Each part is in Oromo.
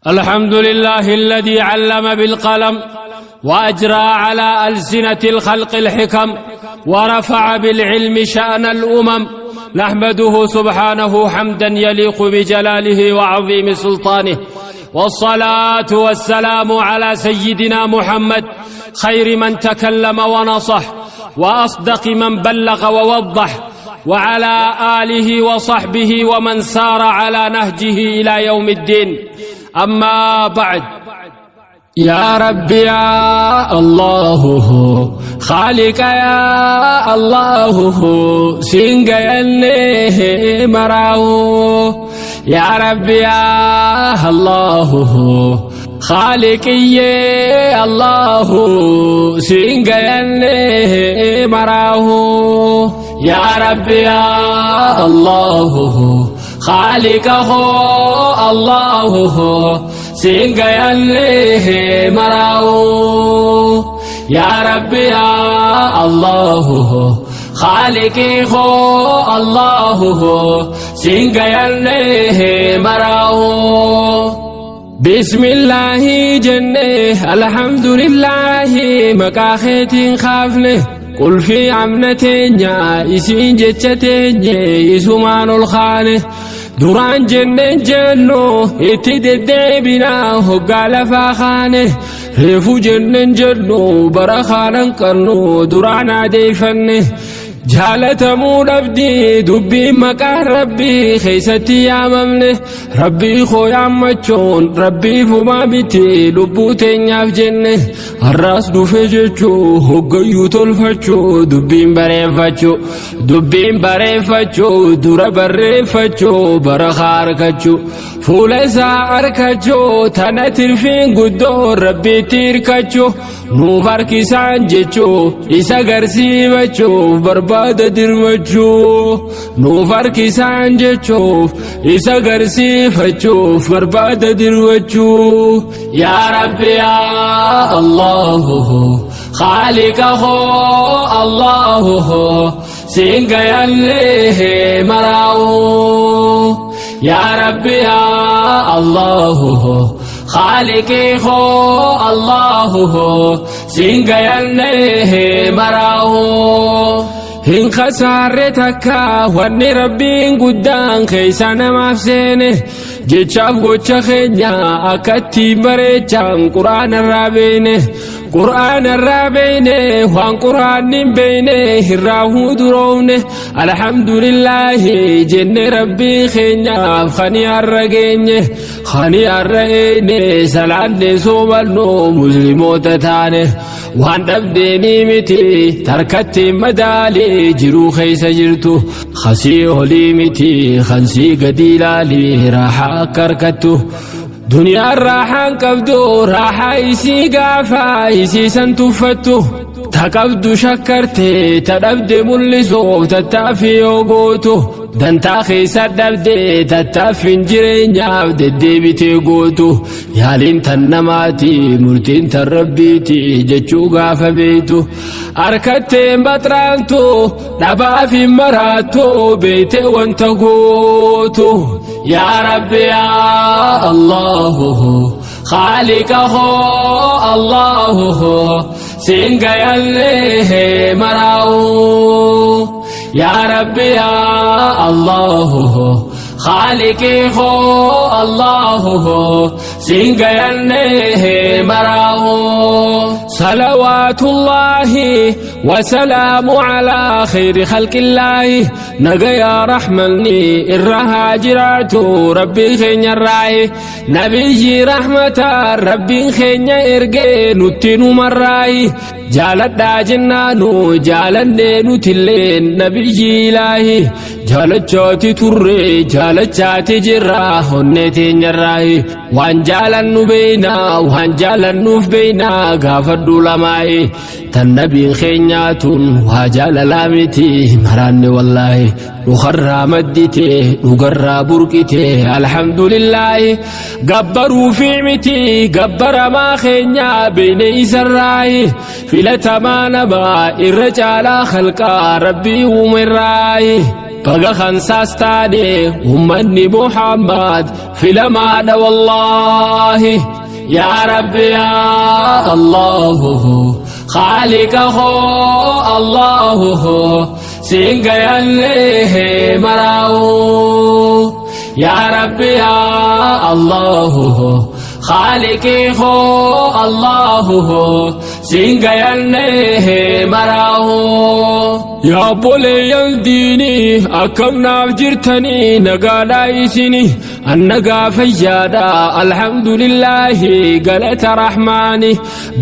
الحمد لله الذي علم بالقلم وأجرى على ألسنة الخلق الحكم ورفع بالعلم شأن الأمم. نحمده سبحانه حمدا يليق بجلاله وعظيم سلطانه، والصلاة والسلام على سيدنا محمد خير من تكلم ونصح وأصدق من بلغ ووضح، وعلى آله وصحبه ومن سار على نهجه إلى يوم الدين. أما بعد، يا رب يا الله خالق يا الله سنجيني مراو، يا رب يا الله خالقي الله سنجيني مراو، يا رب يا الله خالقه الله سنجيني مراو، يا رب يا الله خالقي هو الله سنجيني مراو. بسم الله جنة الحمد لله مكاخيتين خافنه قل في عمنتين يا إسين جتتين يسومان الخانه duraan jenneen jennu itti deddeebinaa hoggaa lafaa kaane, reefu jenneen jennu bara kaanan qabnu duraan adeeffanne. Jaalatamuu dhabdii dubbiin maqaan rabbii keessatti yaamamne, rabbii koo yaammachuun rabbii fumaa miti lubbuu teenyaaf jenne. Har'aas dhufe jechuu hoggayyuu tolfachuu dubbiin bareeffachuu, dubbiin bareeffachuu dura barreeffachuu, bara harkachuu fuula isaa arkachuu, tana tirfiin guddoo rabbiitti hirkachuu, nuuf harkisaan jechuu isa garsiifachuuf barbaada dirmachuu, nuuf harkisaan jechuuf isa garsiifachuuf barbaada dirmachuu. Yaa Rabbi yaa Allahu خالقه الله سنجيني مراو، يا ربي يا الله خالقي هو الله سنجيني مراو. Hin khasaarre takka wanni rabbiin guddaan keessa namaaf seene, jechaaf gocha keenya akkatti bareechaan quraana irraa beeyne, quraana irraa beeyne, waan quraanni hin beeyne irraa huduroofne. Alhamdulillaahi jenne rabbii keenyaaf kani har'a geenye, kani har'a eeyne, salaanne soomannu musliimoota taane. Waan dhabdeenii miti tarkatti madaalii jiruu keessa jirtu, khasii olii miti kansii gadi ilaalii raaxaa akka harkattu. Duniyaan raaxaan qabdu raaxaa isii gaafa isii san tuffattu, ta qabdu shakkarte ta dhabde mul'isuuf tattaaffii yoo gootu, dantaa keessa dhabde tattaaffiin jireenyaaf deddeebitee gootu, yaaliin tan namaati murtiin tan rabbiiti jechuu gaafa beeytu, harkatteen baxraantu dhabaaf hin maraattu beeyte wanta gootu. Yaa Rabbi yaa Allahu خالقه الله سنجيني مراو، يا ربي يا الله خالقي هو الله سنجيني مراو. صلوات الله وسلام على خير خلق الله، نجا يا رحمني الرهاجرات ربي خين الراي، نبي رحمة ربي خين إرجع نتنو مراي، jaaladhaa jennaanu jaalannee nutilleen nabiyyi ilaahi, jaalachaati turre jaalachaati jirra onnee teenyarraayi, waan jaalannu beeynaa waan jaalannuuf beeynaa gaafadhu lamaayi, tan nabiin keenyaatun waa jaalalaa miti maraanne wallaahi, dhukarraa maddite dhugarraa burqite alhamdulillaahi, gabbaruu fi miti gabbaramaa keenyaa beeyne isarraayi, filatamaa namaa irra caalaa khalqaa rabbii uumerraayi. Baga kansaas taane ummanni Muhammad filamaadha wallaahi. Yaa Rabbi yaa Allahu Khaaliqa koo Allahu siin gayallee maraa'u. Yaa Rabbi yaa Allahu Khaaliqii koo Allahu siin gayallee maraa'u. Yaa obboleeyyan diinii akkam naaf jirtanii nagaadhaa isinii annagaa fayyaadha alhamdulillaahi galata rahmaani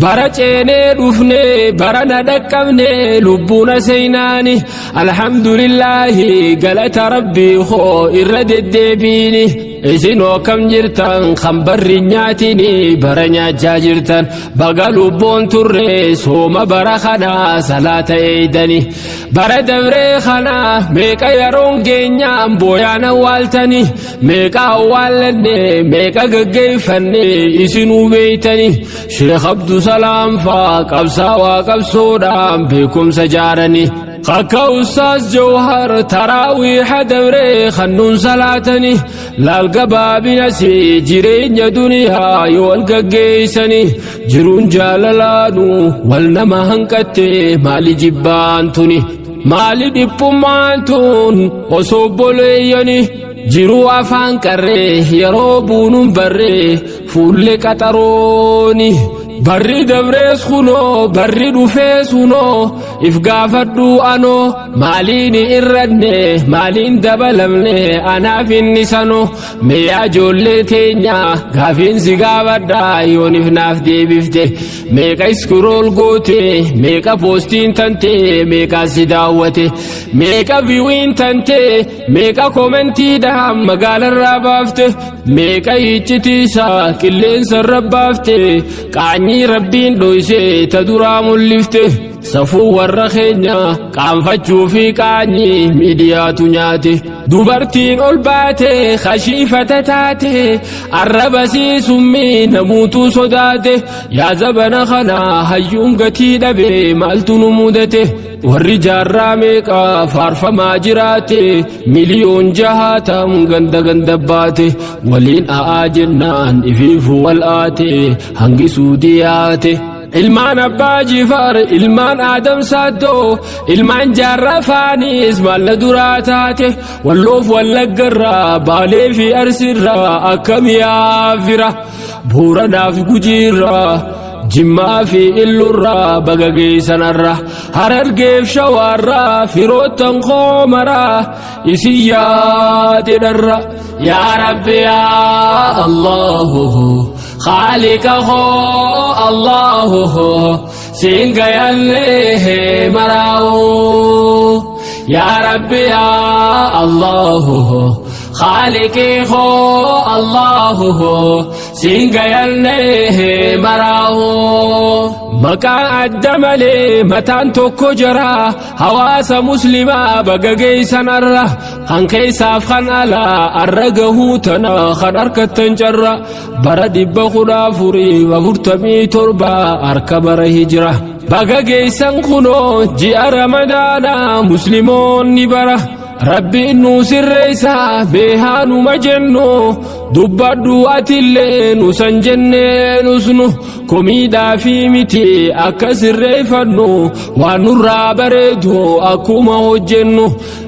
bara ceenee dhufne bara na dhaqqabne lubbuuna seenaani alhamdulillaahi galata rabbii koo irra deddeebiini. Isinoo akkam jirtan kan barri nyaatini bara nyaachaa jirtan baga lubbuun turre sooma bara kanaa salaata eeydani bara dabree kanaa meeqa yeroon geenyaan booyaan awwaaltani meeqa awwaallanne meeqa gaggeeffanne isinuu beeytani Sheekh Abdusalaam faa qabsaawaa qabsoodhaan beekumsa jaarani Akka Ustaaz Jawhar taraawiiha dabree kannuun salaatani laal gabaabinasi jireenya duniyaa yoo wal gaggeessani jiruun jaalalaanu wal nama hanqatte maali jibbaan tuni maali dhiphummaan tun osoo obboleeyyani jiruu afaan qarree yeroo buunuun barree fuullee qaxarooni. Barri dabrees kunoo barri dhufees kunoo if gaafadhu anoo maaliin irranne maaliin dabalamne anaaf inni sanoo mee ijoollee teenya gaafiin si gaafadha yoonif naaf deebifte meeqa iskirool goote meeqa poostiin tante meeqa si daawwate meeqa viiwiin tante meeqa koomentiidhaan magaalarraa baafte meeqa iccitiisaa qilleensarra baafte qaanyii rabbiin dhoysee ta duraa mul'ifte safuu warra keenya qaanfachuu fi qaanyii miidiyaatu nyaate dubartiin ol baate kashiifata taate arraba summii namuutu sodaate yaa zabana kana hayyuun gatii dhabe maaltu nu mudate warri jaarraa meeqa faarfamaa jiraate miliyoon jahaatam ganda ganda baate waliin a'aa jennaan ifiifu wal aate hangisuu diyaate. Ilmaan abbaa jifaar ilmaan aadam saaddoo ilmaan jaarraa faanis maalla duraa taate walloof wallaggarraa baalee fi arsiirraa akkam yaafira booranaaf gujiirraa jimmaa fi illurraa baga geessanarra harargeef shawaarraa firoottan koomaraa isin yaadedharra. Yaa Rabbi yaa Allahu Khaaliqa koo Allahu siin gayallee maraa'u. Yaa Rabbi yaa Allahu Khaaliqii koo Allahu siin gayallee maraa'u. Maqaa adda malee mataan tokko jara hawaasa muslimaa baga geessanarra kan keessaaf kan alaa arra gahuu tana kan harkattan carra bara 1447 harka bara hijira baga geessan kunoo ji'a ramadaanaa musliimoonni bara rabbiin nu sirreessaa beehaanuma jennu dubbadhu atillee nu san jennee nusnu komiidhaa fi miti akka sirreeffannu waan nurraa bareedu akkuma hojjennu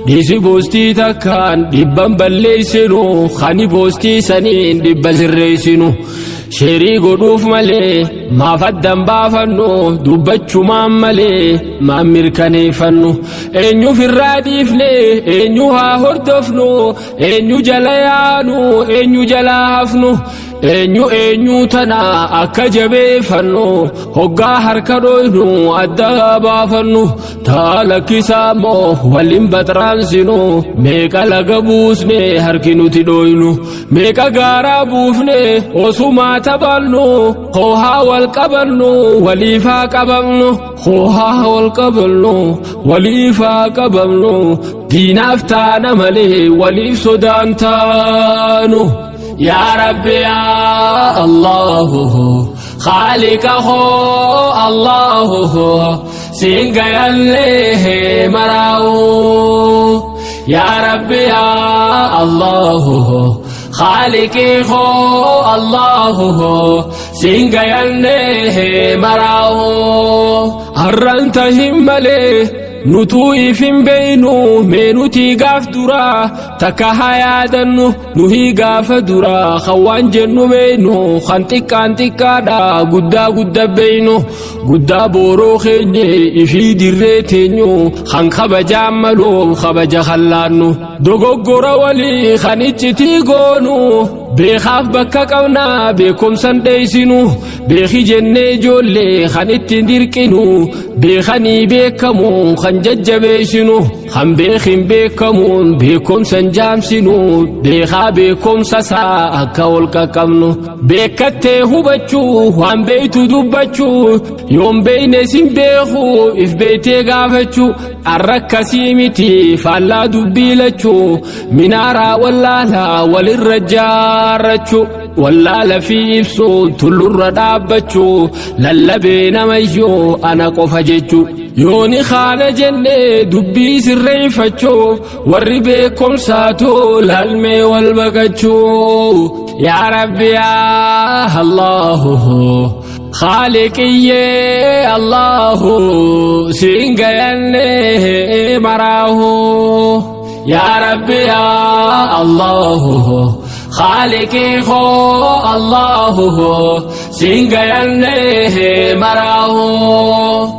dhiisi boostii takkaan dhibban balleessinu kani boostii saniin dhibba sirreessinu sheerii godhuuf malee maaf addan baafannu dubbachumaan malee maan mirkaneeffannu eenyuuf irraa dhiifne eenyu haa hordofnu eenyu jala yaanu eenyu jala hafnu eenyu eenyu tana akka jabeeffannu hoggaa harka dhoynu adda baafannu taa lakkisaa immoo waliin baxraansinu meeqa laga buusne harki nuti dhoynu meeqa gaaraa buufne osumaa taphannu hoohaa wal qabannu waliifaa qabamnu hoohaa wal qabannu waliifaa qabamnu diinaaf taana malee waliif sodaan taanu. Yaa Rabbi yaa Allahu Khaaliqa koo Allahu siin gayallee maraa'u. Yaa Rabbi yaa Allahu Khaaliqii koo Allahu siin gayannee maraahu. Har'aan tahin malee nutuu if hin beeynu, mee nutii gaaf duraa takka haa yaadannu. Nuhii gaafa duraa kan waan jennu beeynu, kan xiqqaan xiqqaadha guddaa guddaa beeynu, guddaa booroo keenye ifii dirree teenyu, kan kabajaan maluuf kabaja kallaannu, dogoggora walii kan iccitii goonu, beekaaf bakka qabnaa beekumsan dheeysinu, beeki jennee ijoollee kan ittiin dirqinu, beekanii beekamu kan jajjabeessinu, kan beekin beekamuun beekumsan jaamsinu, beekaa beekumsa isaa akka ol qaqqabnu, beekattee hubachuu, waan beeytu dubbachuu, yoon beeyne sin beeku if beeytee gaafachuu. Arra akkasii miti, faallaa dubbii lachuu, minaaraa wallaalaa walirra jaarrachuu, wallaala fi ibsuun tullurra dhaabbachuu, lallabee namayyuu ana qofa jechuu. Yooni kaana jennee dubbii sirreeffachuu, warri beekumsaatu laalmee wal baqachuu. Yaa Rabbi yaa Allahu Khaaliqiyyee Allahu siin gayannee maraahu. Yaa Rabbi yaa Allahu Khaaliqii koo Allahu siin gayannee maraahu.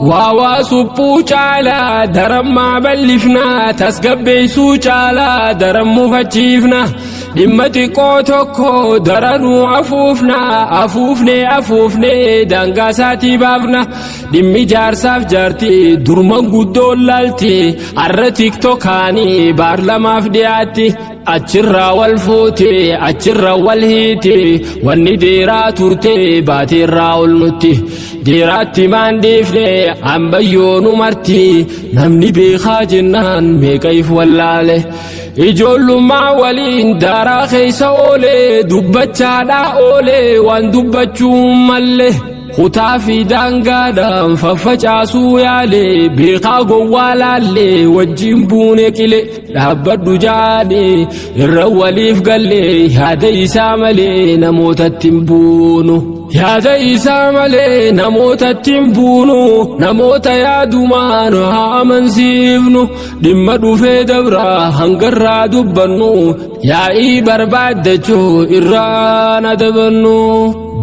Waa suphuu caalaa darammaa bal'ifnaa, tasgabbeessuu caalaa daran mufachiifna, dhimma xiqqoo tokko daranuu afuufna, afuufnee afuufnee daangaa isaatii baafna. Dhimmi jaarsaaf jaartii durman guddoon laalti, arra TikTokaanii baarlamaaf dhiyaatti, achirraa wal fuute, achirra wal hiiti. Wanni deeraa turte baateerraa ol nutti deeraatti maan dhiifne ambayyoonu marti. Namni beekaa jennaan meeqa if wallaale, ijoollummaa waliin daaraa keessa oolee, dubbachaadhaa oolee, waan dubbachuu malle kutaa fi daangaadhaan faffacaasuu yaale, beekaa gowwaa laallee wajjin buune qile, dhaabbadhu jaani irra waliif galle, yaada isaa malee namootatti hin buunu. Yaada isaa malee namootatti hin buunu, namoota yaadumaan haa amansiifnu. Dhimma dhufee dabraa hangarraa dubbannu, yaa'ii barbaaddachuu irraan adabannu.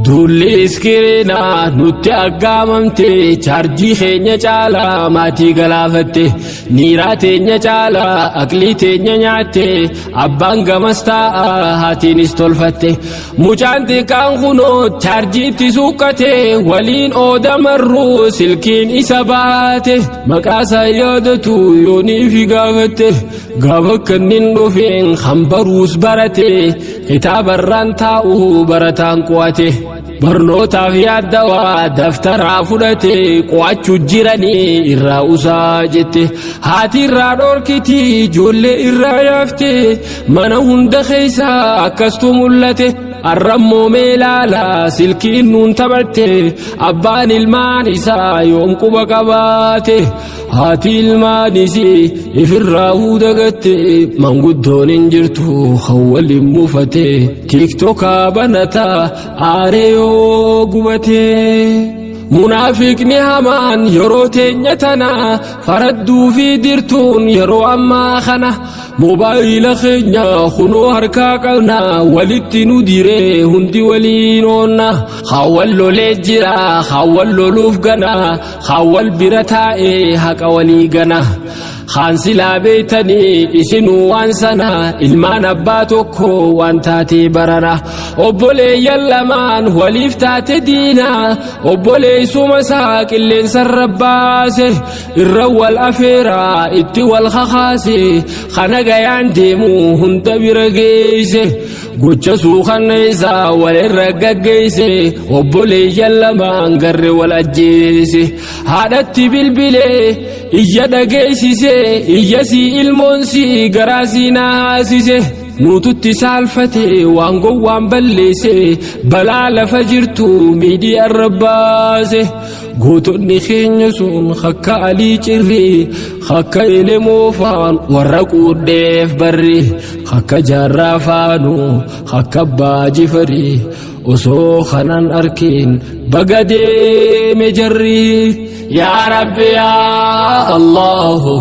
Duulli iskiriinaa nutti aggaamamte, chaarjii keenya caalaa maatii galaafatte, niiraa teenya caalaa aqlii teenya nyaatte. Abbaan gamas taa'a, haatiinis tolfatte, mucaan xiqqaan kunoo chaarjiitti suuqqate, waliin oodamarruu silkiin isa baate, maqaasaa yaadatu yoonii fi gaafatte. Gaafa kannin dhufeen hambaruus barate, kitaabarraan taa'u barataan qo'ate, barnootaaf yaaddawaa daftaraa fudhate, qo'achuu jiranii irraa usaa jette. Haati irraa dhorkiti, ijoollee irraa yaafte, mana hunda keessaa akkastu mul'ate. Arrammoo meelaala silkiin nuun taphatte, abbaan ilmaan isaa yoom quba qabaate? Haati ilmaanis ifirraa dagatte, manguddoon hin jirtu kan waliin muufate, TikTokaa banataa aaree yoo gubate. Munaafiqni hamaan yeroo teenya tana faradduu fi dirtuun yeroo ammaa kana moobaayila keenya kunoo harkaa qabna, walitti nu diree hundi waliin oonna. Haawwan lolee jira, haawwan loluuf gana, haawwan bira taa'ee haqa walii gana. Haan silaa beeytanii isinuu waan sana, ilmaan abbaa tokko waan taatee barana, obboleeyyan lamaan waliif taate diina, obboleessuma isaa qilleensarra baase, irra wal afeeraa itti wal kakaase, kana gayaan deemu hunda bira geeyse, gocha suukanna isaa walirra gaggeeyse, obboleeyyan lamaan garre wal ajjeese. Haadhatti bilbilee iyya dhageessise, iyya sii ilmoon sii garaa sii naasise, nuututti saalfate, waan gowwaan balleesse, balaa lafa jirtu miidiyaa irra baase. Gootonni keenya sun akka Alii Cirri, akka Elemoo faan warra quudheef barri, akka Jaarraa faanu, akka Abbaa Jifari, osoo kanan arkin baga deeme jarri. Yaa Rabbi yaa Allahu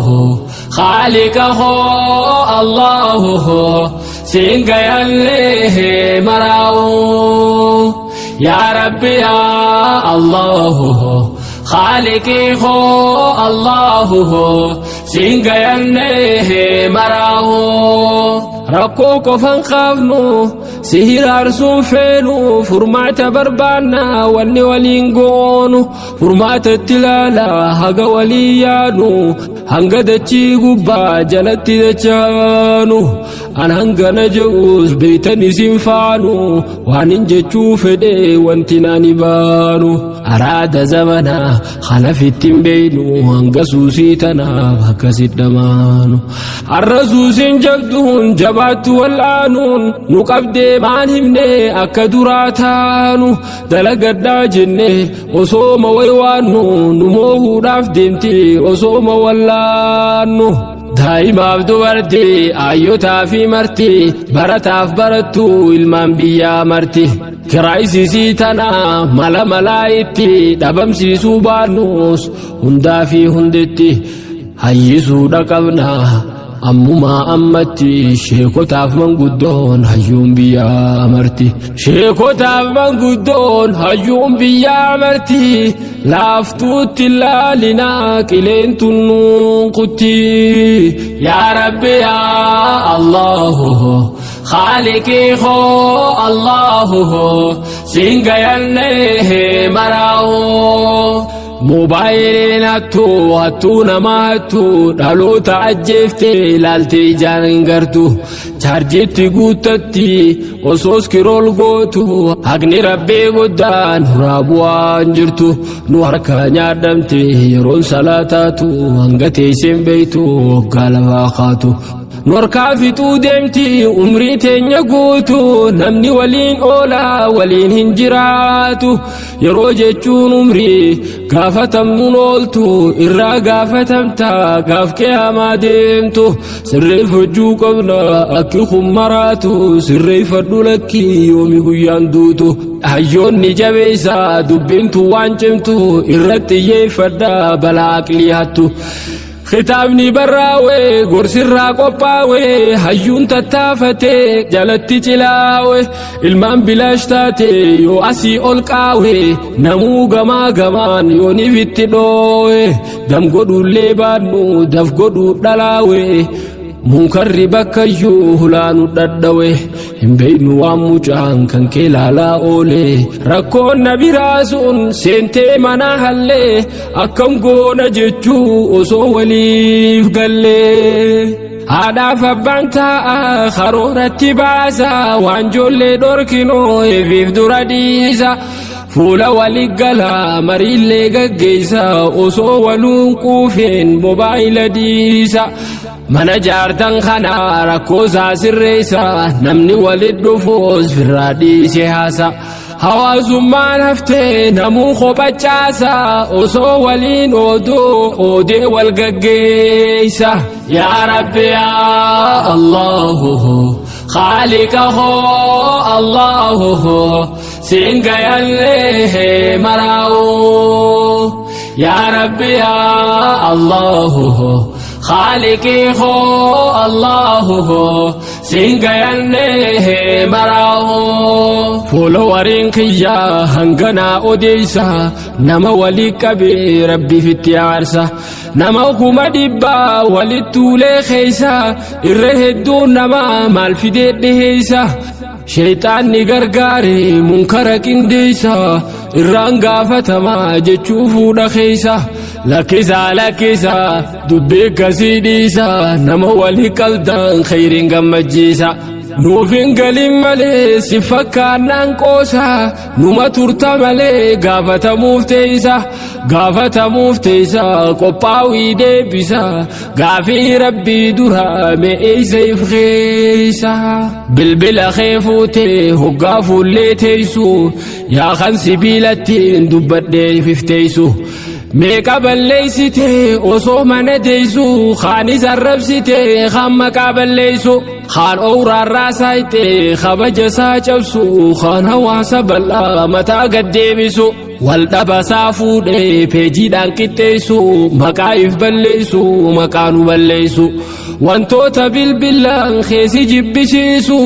Khaliqa hoo Allahu siin gayallee maraa'u. Yaa Rabbi yaa Allahu Khaliqi hoo Allahu siin gayallee maraa'u. Rakkoo qofan qaafnu si hiraarsuun feenu, furmaata barbaanna wanni waliin goonu, furmaata itti ilaala haga walii yaanu, hanga dachii gubbaa jalatti dachaanu. An hangana je'us beeytan isin faanu, waan hin jechuu fedhe wanti naani baanu. Araada zamana kanafitti hin beeynu, hanga suusii tanaaf akkasit dhamaanu. Har'a suusiin jabduun jabaattu wal'aanuun nu qabdee maan himne akka duraa taanu, dalagadhaa jenne osooma waywaannu, nu moohuudhaaf deemti osooma wallaannu. Daa'imaaf dubartii, ayyotaa fi marti, barataaf barattu, ilmaan biyyaa marti. Kiraayisisii tana mala malaa itti dhabamsiisuu baannus hundaa fi hundetti hayyisuudha qabna. Ammumaa ammatti sheekotaaf manguddoon hayyuun biyyaa marti. Sheekotaaf manguddoon hayyuun biyyaa marti. Laaftuutti laalinaa qileen tunnuun kutti. Yaa Rabbi yaa Allahu Khaliqii hoo Allahu siin gayannee maraa'u. Moobaayiliin hattuu hattuu nama hattuu, dhaloota ajjeeftee ilaaltee ijaan hin gartu. Chaarjiitti guuttatti osoo scroll gootu, haqni rabbii guddaan nurraa bu'aan jirtu. Nu harka nyaadhamte yeroon salaataatu, hanga teesseen beeytu waggaa lafaa kaatu. Nu harkaa fixuu deemti umrii teenya guutu, namni waliin oolaa waliin hin jiraatu. Yeroo jechuun umrii gaafatamnuun ooltu, irraa gaafatamta gaaf qiyaamaa deemtu. Sirreeffachuu qabna akki kun maraatu, sirreeffadhu lakkii yoomi guyyaan duutu. Hayyoonni jabeessa dubbintu waan cimtu, irratti xiyyeeffadha balaa aqlii hattu. Kitaabni barraawee gorsirraa qophaawee, hayyuun tattaafatee jalatti cilaawe, ilmaan bilaash taate yoo asii ol qaawe, namuu gamaa gamaan yooniif itti dhoowe, dam godhuullee baannu daf godhuu dhalaawe, munkarri bakkayyuu hulaanu dhadhawe, hin beeynu waan mucaan kan kee laalaa oole. Rakkoon na biraa sun seentee mana hallee, akkam goona jechuu osoo waliif gallee. Haadhaaf abbaan taa'a karooratti baasa, waan ijoollee dhorkinoo eefiif dura dhiisa. Fuula walii gala mariillee gaggeessa, osoo waluun quufeen mobaayila dhiisa. Mana jaartan kana rakkoo isaa sirreessa, namni walit dhufuus firraa dhiise haasa. Hawaasummaan haftee namuu kophachaasa, osoo waliin ooduu oodee wal gaggeessa. Yaa Rabbi yaa Allahu Khaliqa hoo Allahu siin gayallee maraa'u. Yaa Rabbi yaa Allahu Khaliqii hoo Allahu siin gayannee maraa'u. Followeriin kiyyaa hanganaa odeessa, nama walii qabee rabbiif itti aarsa. Nama 100,000 walitti tuulee keessa, irra hedduun nama maal fidee dhiheessa. Sheexaanni gargaare munkara qindeessa, irraan gaafatamaa jechuu fuudha keessa. Lakkisaa lakkisaa dubbii akkasii dhiisa, nama walii qabdan khayriin gammachiisa. Nuuf hin galin malee si fakkaannaan qoosa, numa turta malee gaafatamuuf teessa, gaafatamuuf teessa, qophaa'ii deebisa gaafii rabbii dura me'eessa if keessa. Bilbila kee fuutee hoggaa fuullee teessu, yaa kan sibiilattiin dubbadhee ifteessu. Meeqa balleessite osoo mana teessu, kaanis arrabsite, kaan maqaa balleessu, kaan owraarraa saayite kabaja isaa cabsu, kaan hawaasa bal'aa mataa gad deebisu, wal dhabasaa fuudhee peejiidhaan qixxeessu, maqaa if balleessu, maqaa nu balleessu. Wantoota bilbilaan keessi jibbisiisu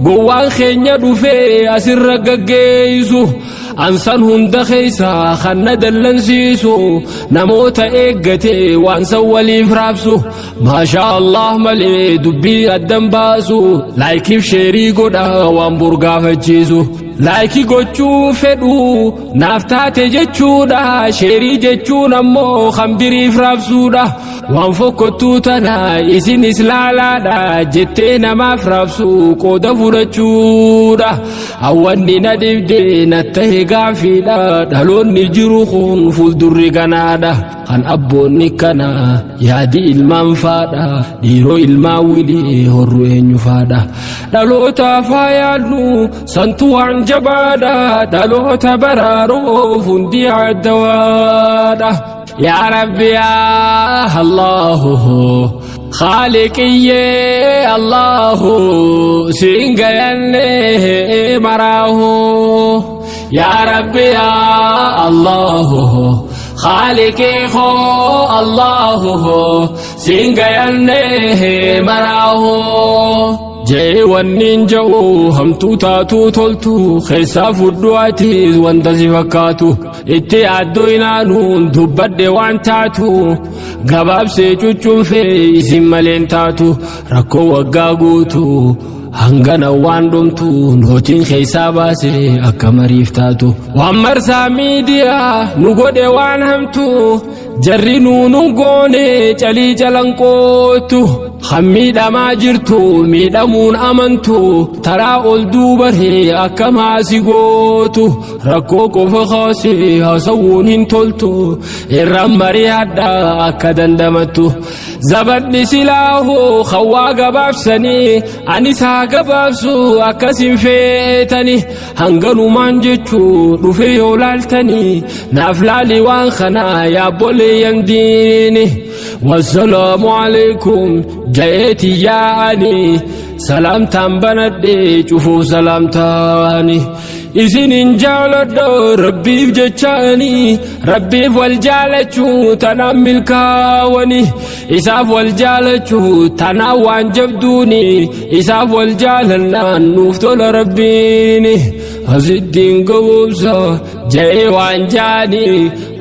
gowwaan keenya dhufee asirra gaggeessu. Ansan hunda keessa kan na dallansiisu namoota eeggate waan san waliif raabsu, maashaa Allah malee dubbii addan baasu, like iif share godha waan burgaafachiisu. Like gochuu fedhu naaf taate jechuudha, share jechuun ammoo kan biriif raabsuudha. Waan fokkottuu tana isinis laalaadha jettee namaaf raabsu qooda fudhachuudha. Hawwanni na dhibde na tahe gaafiidha, dhaloonni jiru kun fuuldurri ganaadha. Kan abboonni kana yaadi ilmaan faadha, dhiiroo ilmaan wilii horru eenyu faadha. Dhalootaaf haa yaadnu, santu waan jabaadha, dhaloota baraaruuf hundi addawaadha. Yaa Rabbi, yaa Allahu, Khaaliqiyyee Allahu, siin gayanne maraahu. Yaa Rabbi, yaa Allahu, Khaaliqii koo Allahu, siin gayanne maraahu. Jee wanniin ja'u hamtuu taatuu toltu keessaa fudhu, atiis wanta si fakkaatu itti yaadduu inaanuun dubbadhe waan taatu gabaabsee cuccunfee isin maleen taatu. Rakkoo waggaa guutu hangana waan dhumtu nootiin keessaa baase akka mariif taatu. Waan marsaa miidiyaa nu godhe waan hamtu jarri nuunun goone calii calanqootu, kan miidhamaa jirtu miidhamuun amantu, taraa ol duubaree akka maasi gootu. Rakkoo qofa kaasee haasawuun hin toltu, irraan mari'adha akka dandamattu. Zabadni silaahoo hawaa gabaabsanii anis haa gabaabsu akkasin feetani, hanganumaan jechuu dhufe yoo laaltanii naaf laali waan kanaa yaabboleeyyan diini. Wassalaamu alaikum jayeeti yaa'ani, salaamtaan banadhe cufuuf salaamtaani. Isinin jaaladha rabbiif jechaani, rabbiif wal jaalachuu tanaan milkaawani, isaaf wal jaalachuu tanaan waan jabduuni, isaaf wal jaalannaan nuuf tola rabbiini. Asittiin gowwomsa ja'ee waan jaani.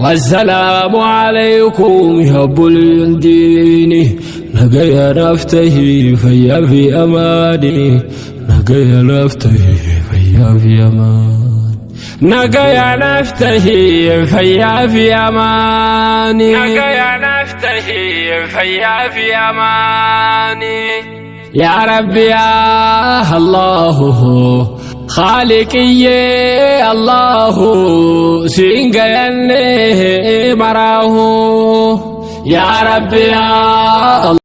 Wassalaamu alaykum yaabboleen diini, nagaya naaf tahii fayyaa fi amaani, nagaya naaf tahii fayyaa fi amaani, nagaya naaf tahii fayyaa fi amaani, nagaya naaf tahii fayyaa fi amaani. Yaa Rabbi, yaa Allahu, Khaaliqiyyee Allahu, siin gayanne maraahu. Yaa Rabbi, yaa